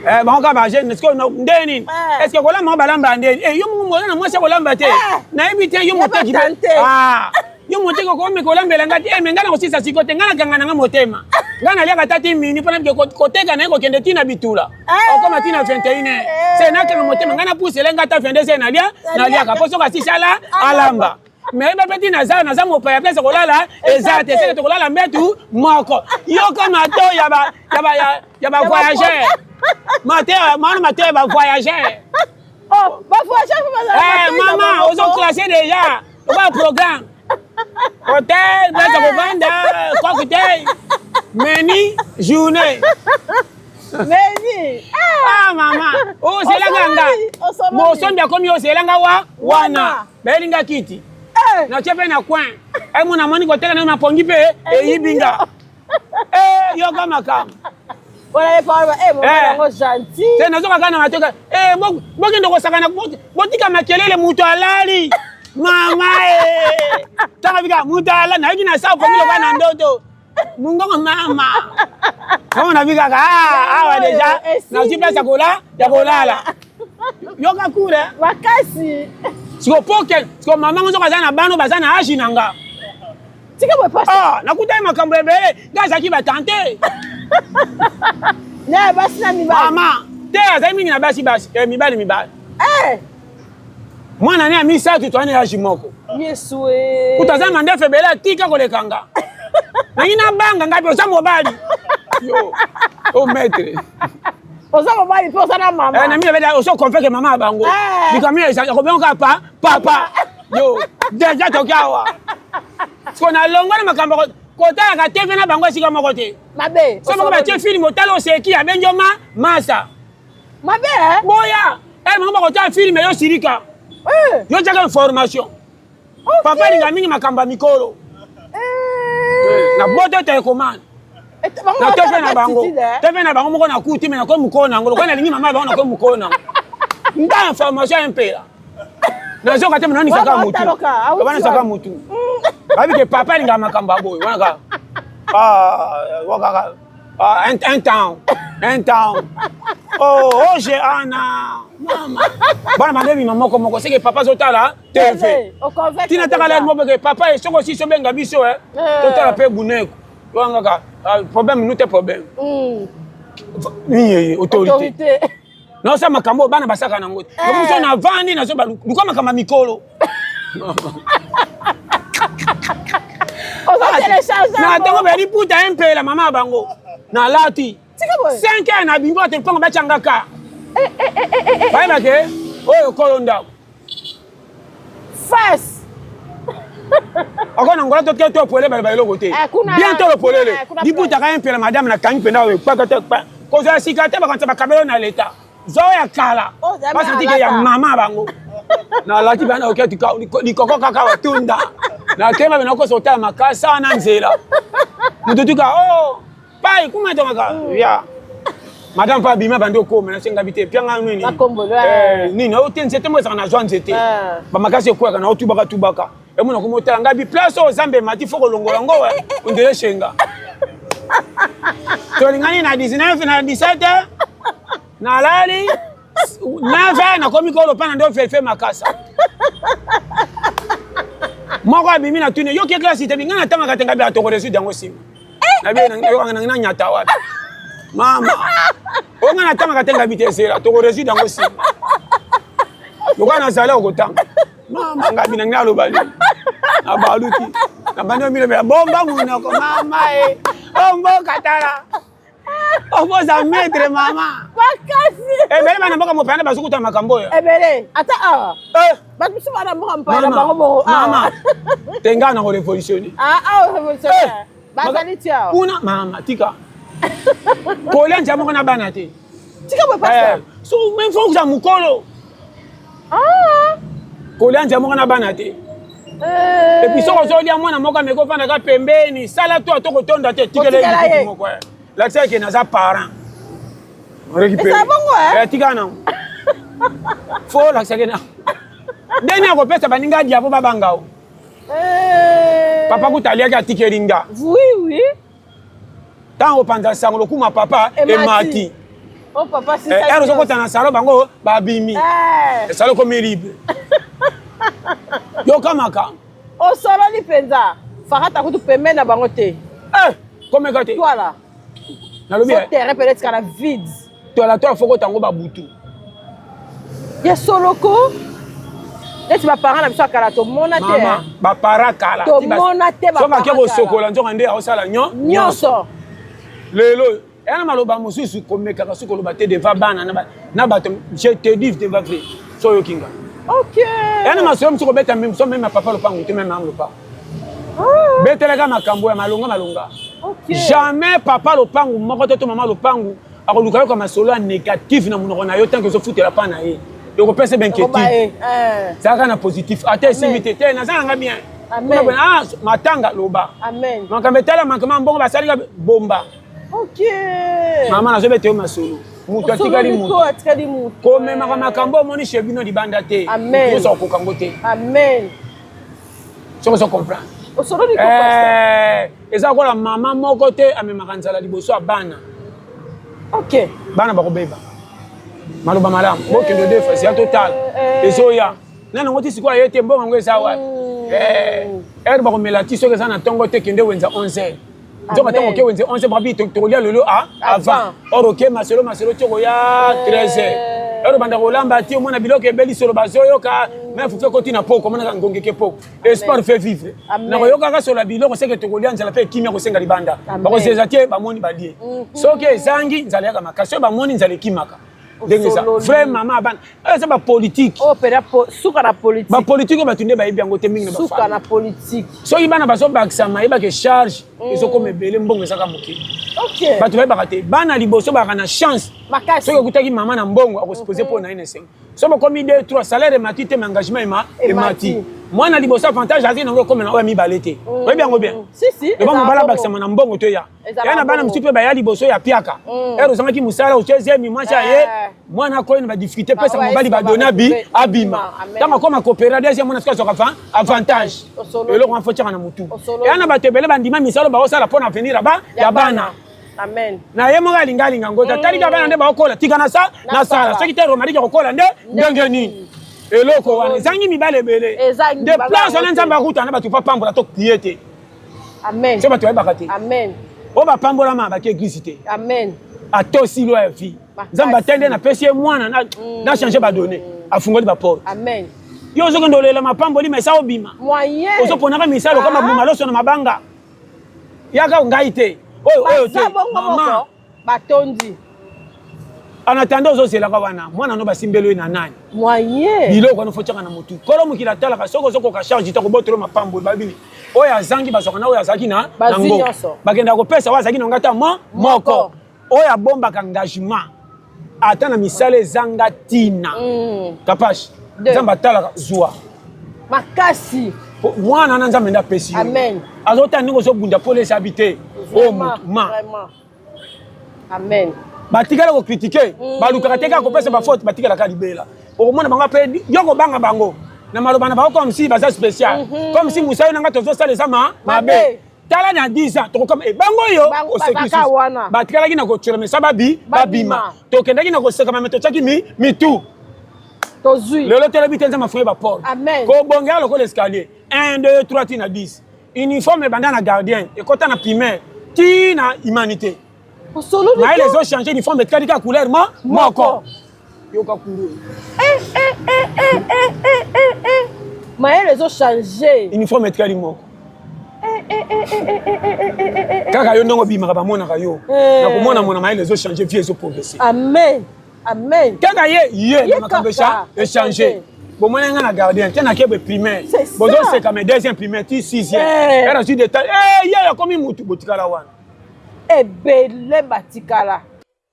Eh, bango kaka bajeune sikoyo nde nini? Eh. Est ce que kolamba ngo balamba ndeni? Eh, yo moko oza na mwasi ya kolamba te. Eh. Nayebi te yo moteki ba tante. Ah, yo moteki okomi kolambela nga te. Eh, me ngai nakosisa siko te, ngai nakanga na nga motema, ngai naliaka ata ti mini mpona bike koteka naye kokende ti na bitula. Eh. Okoma ti na 21 heures se nakanga motema, ngai napusele ngai ata 22 heures nalia naliaka mpo soki asisi ala alamba. Me yeba mpe ti naza naza mopaya, place ya kolala eza te, seke tokolala mbetu moko. Yoka mato ya ba ya ba ya ya ba voyageur, mateya maana mateya ya ba voyageur. Oh, ba voyageur mpe bazala Eh, mateya mama bango. ozo classe déjà oba programme hotel, place ya kovanda, cocktail, menu journée. Meni. Ah mama, ozelanga nga. Osololi. Mosombi akomi ozelanga wa wana. Wana. Bayelinga kiti. Eh. Natie mpe na coin. Emona amoni koteka nayo mapongi mpe eyibi nga. Eh, yoka makambo. Wana ye parole eh mama Eh. yango gentil. Te nazoka kaka na matoka. Eh, bokende kosakana, botika makelele, moto alali. Mama eh. Tanga bika moto alali, nayoki na sa pongi lokola na ndoto. Mungongo mama. Mama na bika kaka ah, awa deja Esili. nazwi place ya kola ya kolala. Yoka kure. Makasi. Siko poke, siko mama ngo nzoka aza na bano baza na age na nga. Tika boye pasteur. Ah, nakutaki makambo ebele, nga azalaki batante. Ne basi na mibali. Mama, te azali mingi na basi basi, eh, mibali mibali. Eh. Mwana ne ya misato toani age moko. Yesu eh. Kutu aza mandefu ebele atika koleka nga. Nangi nabanga ngai mpe oza mobali. Yo, o maître. Oza mobali mpe oza na mama. Eh, na mimi beda oso convaincre mama ya bango. Eh. Likambo eza akobenga kaka pa papa. Yo, deja toki awa. Siko nalongwa na makambo ya kotalaka TV na bango esika moko te. Mabe. So bango batie film otala oseki abengi yo ma masa. Mabe eh? Boya, eh bango bakotala film yo sirika. Eh. Yo tiaka information. Ok. Papa alinga mingi makambo ya mikolo. Eh. Na boto telecommande. Eh, bango Na batala TV na bango. attitude, eh. TV na bango moko na kuti me nakomi mokolo nango. Lokola nalingi mama ya bango nakomi mokolo nango. Nda information ya mpela. Nazoka te nanisaka Wana mutu. otaloka, auti Banisaka wapi? mutu. Babi ke papa alingaka makambo ya boye. Wana kaka. Ah, wakaka. Ah, un temps. Un temps. Oh, oh, j'ai Anna. Mama. Bana bande bima moko moko c'est que papa azotala TV. Oconvaincre Tina taka déjà. la moko ke papa e soko si sobenga biso eh. Eh. Totala pe buneko. Wanga ka ah, problème nous te problème. Nini autorité. Autorité. Naosala makambo oyo bana basaka nango te. Eh. Donc so navandi nazo luka makambo ya mikolo. Oza télécharger. Na ntango bali puta empela mama ya bango. Nalati. Tika boye. 5 heures na bimbo te mpango batianga ka. Bayeba ke oyo kolo ndako. Face. Ako na ngola toke to polele bale eloko te. Eh, kuna- Bientôt le polele. kuna- kuna Liputa ka empela madame na kangi penda oyo kpaka te kpa. Kozwa sika te bakanisa bakabelo na leta. Zwa oyo ya kala. Oh, zama Basanti ke ya alata. mama bango. Nalati bana oke likoko kaka watunda. Natema bena kosa otala makasa na nzela. Mutu tuka oh pai kuma to maka ya. Madame pa bima bandi okoma na senga bite pianga nini. Bakombolo, Eh, eh. nini ote nzete mo ezalaka na zwa nzete. Eh. Bamakasi ekweyaka na otubaka tubaka. Emona komi otala ngai bi place oyo Nzambe emati fo kolongola yango we ondele shenga. Tolingani na 19 na 17 nalali 9 nakomi kolopa na ndo fefe makasa. Moko abimi na tuni yo ke classe te bi ngai natangaka te ngai bi atoko résoudre yango nsima. Nabi na na nyata wapi. Mama. Oyo ngai natangaka te ngai bi te zela toko résoudre yango nsima. Lokola nazali okotanga. Mama ngai bi na ngai aloba nini. Nabaluki. Nabandi omilobela bomba monoko mama e. O mboka tala. Oboza maître mama. Makasi. Ebele bana mboka mopaya bazokuta makambo oyo. Ebele. Ata awa. Eh, Bato mosusu bana mboka mopaya na mama, bango bongo awa. mama. Te ngai na korevolutionne. Ah, awa révolutionnaire. Bazali ti awa. Kuna mama tika. Kolia nzia moko na bana te. Tika boye Eh, pasteur. so même fo kozala mokolo. Ah. Kolia nzia moko na bana te. Eh. Et puis soki ozolia mwana moko ameki ofandaka pembeni, sala to ata okotonda te, tikela ye moko. Eh. Lakisa ye ke naza parent. Récupérer. bongo eh? eh tika nango. Fo olakisa ke na. Ndenge akopesa baninga dia po babanga o. Eh. Papa kuta aliaki atikeli nga. Oui oui. Ntango opanza sango lokuma papa emati. Oh papa si eh, ça. Ozokota na salon bango babimi. Eh. Salon komi libre. Yoka makambo. Osololi mpenza. Farata kutu pembeni na bango te. Eh, komeka te. Twala. Nalobi. Faut terrain peut être kala vide. Twala twala foko tango ba butu. Ya soloko. Neti ba parents na biso ya kala tomona te. Mama, ba parents kala. Tomona te ba parents. Soki ake kosokola nzoka nde aosala nyo. Nyonso. Lelo eya na maloba mosusu komekaka soki koloba te devant bana na bato je te dis devant vrai so oyoki nga ok eya na masolo mosusu kobeta so meme ya papa lopango te meme ya lopango ah. betelaka makambo ya malonga malonga jamais papa lopangu moko te to mama lopangu akoluka yoka masolo ya négatif na monoko na yo tant que ozofutela pa na ye ekopesa bainquiétude eh. zalaka na positif ata esimbi te te naza nanga bien ah, matanga loba makambo etala makambo mbongo basalika bomba mama nazobeta yo masolo moto atikali moto komemaka makambo omoni chez bino libanda te nyonso akokoka ngo te soki ozo comprendre eh, eza lokola mama moko te amemaka nzala liboso ya bana ok bana bakobeba maloba malamu bokende de fois ya totala eh. ezoya nani yango ti sikoyo aye te mbongo yango eza wapi heure eh, bakomela ti soki eza na ntongo te kende wenza 11 heures nzoka ntango oke wenze 11 babi tokolia lelo a avant or oke masolo masolo ti okoya 13 heures heure obanda kolamba ti omona biloko ebeli solo bazoyoka me fufu ekoti na poko omonaka ngonge ke poko espoir fait vivre nakoyokaka solo ya biloko seke tokolia nzala mpe ekimi kosenga libanda bakozeza te bamoni balie soki ezangi nzala yaka makasi soki bamoni nzala ekimaka ndenge eza vrai mama ya bana oyo eza bapolitike oyo mpenza suka na politike bapolitike oyo bato nde bayebi yango te mingi na suka na politike soki bana bazobakisama yebaka charge mm. ezokoma ebele mbongo ezaka moke bato bayebaka te bana liboso bakaka na chance soki okutaki mama na mbongo akosupose mpo na ye na esengo soki bokomi 2 3 salaire emati te mais engagement ema emati mwana liboso avantage azali nango ekoma na oyo ya mibale te mm. oyebi yango bien loba mobali abakisama na mbongo to ya ya na bana mosusu mpe baya liboso ya piaka ere mm. ozangaki mosala otie zemi mwasi aye eh. mwana akoyi na badifficulté pesa mobali badona bi abima ntango akoma kopera deuxième mwana soki azwaka avantage eloko wana fo tiaka na motu eya na bato ebele bandima misala baosala mpo na avenir ya bana Amen. Na ye moko alinga alinga ngo mm. Talika bana nde bakokola tika na sa na sala soki te romarike akokola nde ndenge nini eloko wana ezangi mibale ebele de place wana nzambe akuta na bato papambola to prie te Amen. So bato bayebaka te. Amen. Oyo bapambolama bake eglise te. Amen. Atosi loi ya vie. Nzambe atende napesi ye mwana na, mm. na change badonne afungoli baporte. Amen. Yo ozokende olela mapamboli ma esa obima. Moyen. Ozoponaka misalo kama ah. buma loso na mabanga. Yaka ngai te. Oyo oyo te. Mama. Batondi. En attendant ozozelaka wana mwana no basimbeli ye na nani? Moyen. Biloko wana fotiaka na motu. Kolo mokili atalaka soki ozokoka charge te kobotolo mapamboli babini. Oyo azangi bazwaka na oyo azalaki na nango. Bakendaka kopesa oyo azalaki na ngo ata mo moko. Oyo abombaka engagement ata na misala ezanga ntina. Mm. Kapash. Nzambe atalaka zwa. Makasi. Mwana na Nzambe nde apesi yo. Amen. Azotala ndenge ozobunda mpo olesa bi te. Oyo motu ma. Amen. Batikala ko critiquer, mm. balukaka te kaka kopesa ba faute, batikalaka libela. Okomona bango après yo kobanga bango na maloba na bango comme si baza spécial. Mm -hmm. Comme si mosala na nga tozosala eza ma mabe. Tala na 10 ans tokokoma e bango yo osekisi. Batikalaki na kotyola mesa babi babima. Tokendaki na koseka me totyaki mi mitu. Tozui. Lelo tolobi te Nzambe afungi ba porte. Amen. Kobongela lokola escalier 1 2 3 ti na 10. Uniforme ebanda na gardien, ekota na primaire, ti na humanité. Mayele ezo changer uniforme etikali kaka couleur mo moko. Yoka kuru. Eh, eh, eh, eh, eh, eh, eh, eh. Mayele ezo changer. Uniforme etikali moko. Kaka yo ndongo bimaka bamonaka yo. Na komona mona mayele ezo changer vie ezo progresser. Amen. Amen. Kaka ye ye na makambo echa échanger. bomoni nga na gardien te nakebe primaire bozoseka mais deuxième primaire ti sixième eh. era azwi detail eh, ye akomi mutu botikala wana ebele batikala.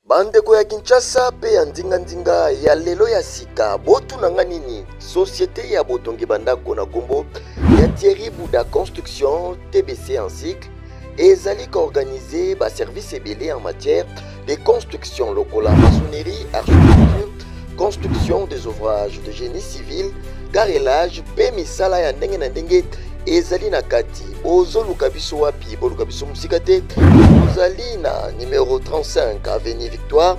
Bandeko ya Kinshasa pe ya nzinga-nzinga ya lelo ya sika, botuna nga nini? Societe ya botongi bandako na kombo ya Thierry Bouda Construction TBC en cycle ezali ko organiser ba services ebele en matière de construction lokola maçonnerie, architecture, construction des ouvrages de génie civil, carrelage pe misala ya ndenge na ndenge ezali na kati. Bozoluka biso wapi? Boluka biso mosika te, tozali na numero 35 avenue Victoire,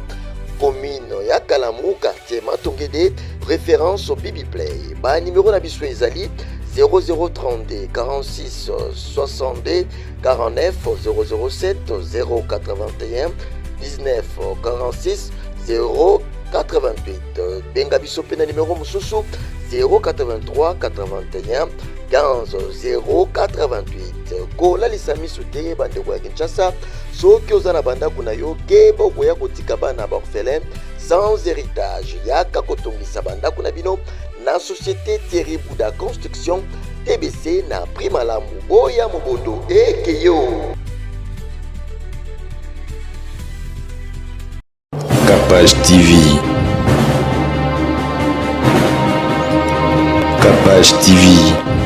commune ya Kalamu, quartier Matongede, référence Bibi Play. Ba numéro na biso ezali 0032 46 62 49 007 081 19 46 088. Benga biso pe na numéro mosusu 083 81 15 088. Kolalisa miso te bandeko ya Kinshasa, soki oza na bandako na yo, keba okoya kotika bana ba orphelin sans héritage. Yaka kotongisa bandako na bino na société Thierry Bouda Construction TBC na prix malamu. Boya mobondo ekeyo. Capage TV. Capage TV.